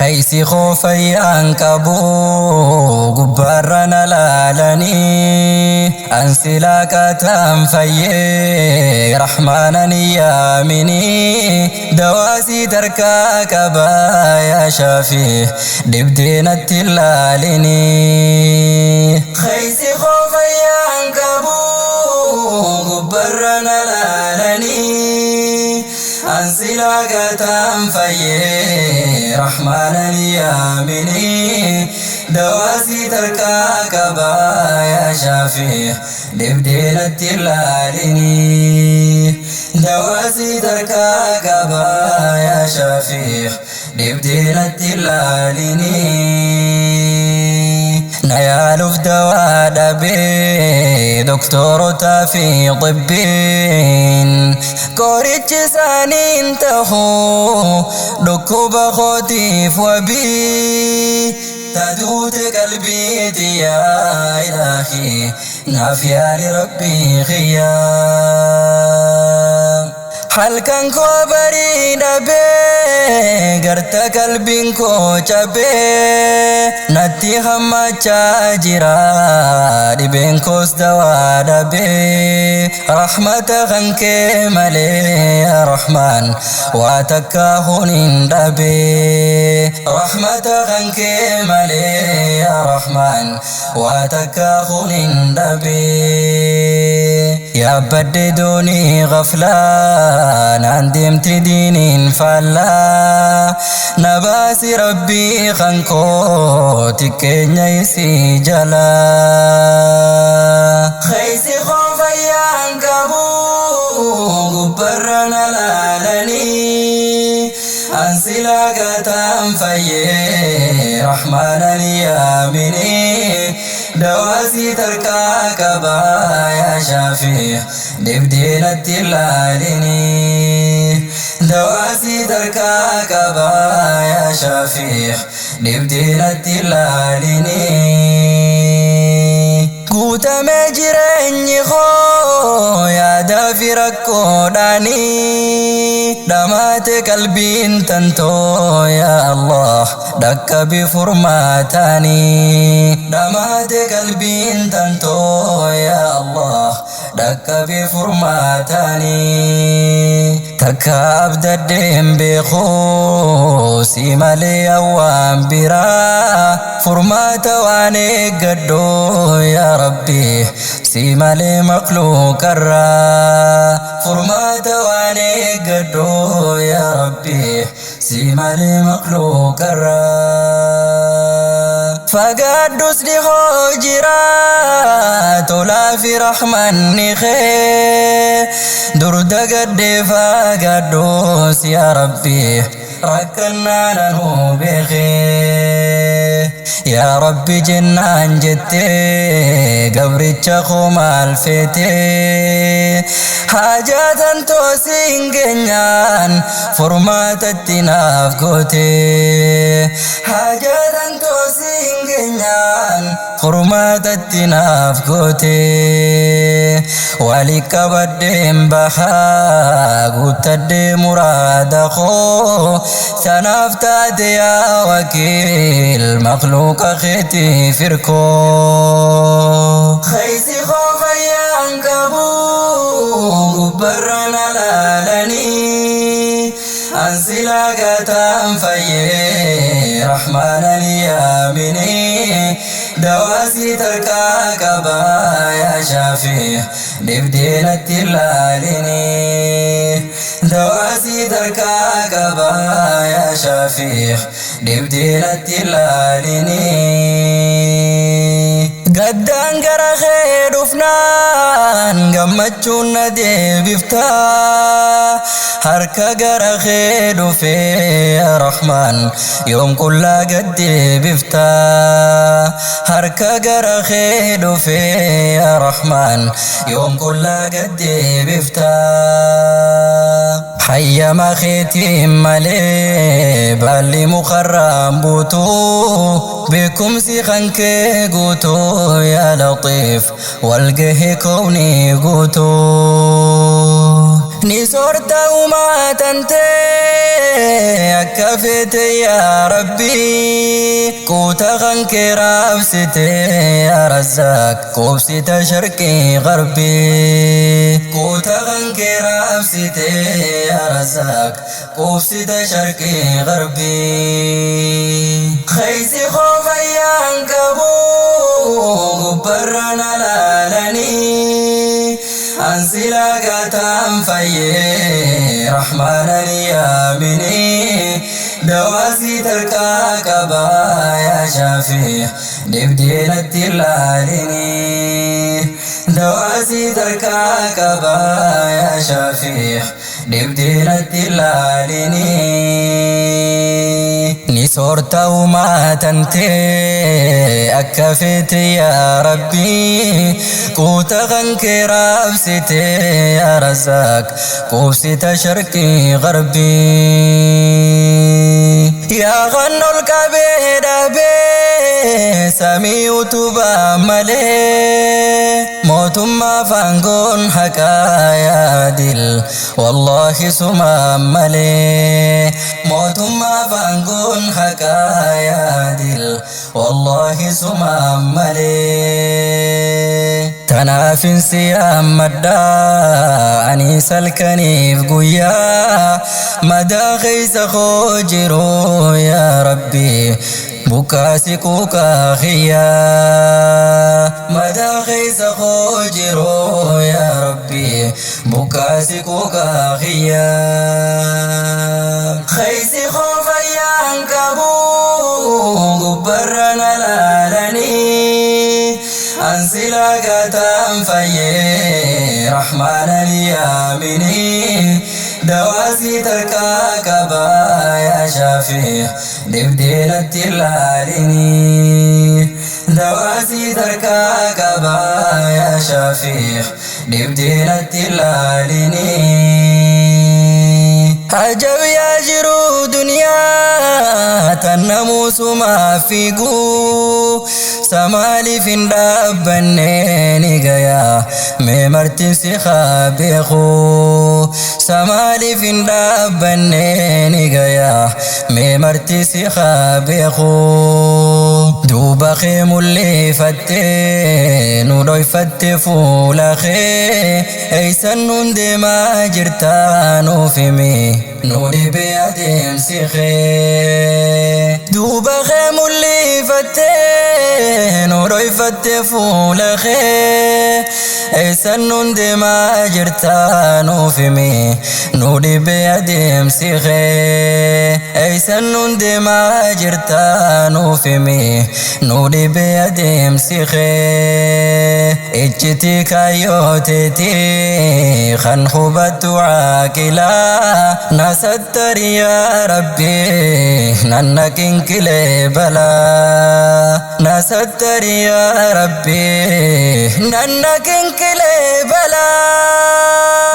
Keessi koo fayyaan qabu gubbaarra na laalanii ansilaa qataan fayyee rahmaanan yaaminii dawaasii tarkaa qabaa yaa shaafii dhibdee natti laalinii. Keessi koo fayyaan qabu gubbaarra na laalanii ansilaa qataan fayyee rahmaanan yaaminii dawaasii tarkaa qabaa yaa shaafii dhibdee natti laalinii. Dawaasii tarkaa qabaa yaa shaafii dhibdee natti laalinii. Na yaaluuf dawaa dhabee doktorotaa fi xibbiin qorichi isaanii hin ta'u dhukkuba kootiif wabii taduute qalbiiti yaa ilaahii naaf yaali rabbii xiyyaa. Halkan koo barii dhabee garta qalbiin koo cabee natti hammachaa jira dhibeen koos dawaa dhabee rahmata kan kee malee yaa rahmaan waa takka hunin dhabee rahmata kan kee malee yaa rahmaan waa takka hunin dhabee yaabbadde doonii غفلaa naan deemti diiniin faallaa na baasi rabbii kan koo xiqqeenya isii jalaa. Keessi koo fayyaan qabu gubbarra na laalanii ansilaa gataan fayyee rahmaanan yaaminii dawaasii tarkaa qabaa yaa shaafii dhibdee natti laalinii. Dawaasii tarkaa qabaa yaa shaafii dhibdee natti laalinii. Guutamee jireenyi koo yaadaa fi rakkoodhaanii dhamaate qalbiin tantoo yaa Allah dhaqqabi furmaataanii. Dhamaate qalbiin tantoo yaa Allah dhaqqabi furmaataanii. Takka abdaddeen beeku si malee awwaan biraa furmaata waan eeggadhu yaa rabbi si malee makluuqarraa. Furmaata waan eeggadhu yaa rabbi si malee makluuqarraa. Fagaadhus dhihoo jira tolaa fi rahmanni kee durda gaddee fagaadhus yaa rabbi rakkannaa nanuu beekee. Yaa rabbi jennaan jettee gabricha koo maal feetee hajaatan toosiin geenyaan furmaatatti naaf gootee. Hajaatan toosiin geenyaan furmaatatti naaf gootee. Wali qabadheen bahaa guuttadhee muraada koo sanaaf taate yaa wakiil makluuqa keetii firkoo. Keessi koo fayyaan qabu gubbarra na laalanii ansilaa gataan fayyee rahmaanan yaaminii dawaasii tarkaa qabaa yaa shaafii dhibdee natti laalinii. Dawaasii tarkaa qabaa yaa shaafii dhibdee natti laalinii. Gaddaan gara kee dhufnaan gammachuun na deebiftaa harka gara kee dhufee yaa Rahmaan yoom qullaa gad deebiftaa harka gara kee dhufee yaa Rahmaan yoom qullaa gad deebiftaa. Hayyama keetiin malee baalli mukarraan buutuu beekumsi kan kee guutuu yaa Latiif walgahe kownii guutuu. Ni soorta uumaa tantee akka feete yaa Rabbi, quuta kan kee raabsite yaa Razzaaq, quubsita sharqii garbii. Quuta kan kee raabsite yaa Razzaaq, quubsita sharqii garbii. Khaysi koofayyaan qabu gubbarra na laalanii, ansilaa gaataan fayyee rahmaanani yaamini. Dawaasii tarkaa qabaa yaa Shaafii, dibdeenatti laalini. Dawaasii tarkaa qabaa yaa Shaafii, dibdeenatti laalini. Ni soorta uumaa tantee akka feete yaa Rabbi, quuta kan kee raabsite yaa Razzaaq, quubsita sharqii garbii. Yaa kan ol qabee dhaabee samii utubaa malee, mootummaa faangoon haqaa yaadil wallaahi sumaa malee. Mootummaa faangoon haqaa yaadil wallaahi sumaa malee. Tanaafin si hammadhaa ani salkaniif guyyaa, madaa keessa koo jiru yaa Rabbi bukkaasi quuqaa kiyyaa. Madaa keessa koo jiru yaa Rabbi bukkaasi quuqaa kiyyaa. Khaysi koo fayyaan qabu gubbarra na laalanii, ansilaa gaataan fayyee rahmaanani yaamini. Dawaasii tarkaa qabaa yaa Shaafii, dibdeenatti laalini. Dawaasii tarkaa qabaa yaa Shaafii, dibdeenatti laalini. Ajab yaa jiru duniyaa tan namuusumaa fiiguu, samaaliif hin dhaabbanne ni gayaa mee marti si haa beeku. Samaaliif hin dhaabbanne ni gayaa mee marti si haa beeku. Duuba kee mul'ifattee nu dhoyfatte, fuula kee eeysan nun deemaa jirtaa nuuf himi, nu dhibee adeemsi kee. Duuba kee mul'ifattee nu dhoyfatte, fuula kee eeysan nun deemaa jirtaa nuuf himi, nu dhibee adeemsi kee. Eeysan nun deemaa jirtaa nuuf himi, nu dhibee adeemsi kee. Iccitii kaayyooteetii kan hubattu caaqilaa, na sattari yaa Rabbi nanna qinqilee balaa. Na sattari yaa Rabbi nanna qinqilee balaa.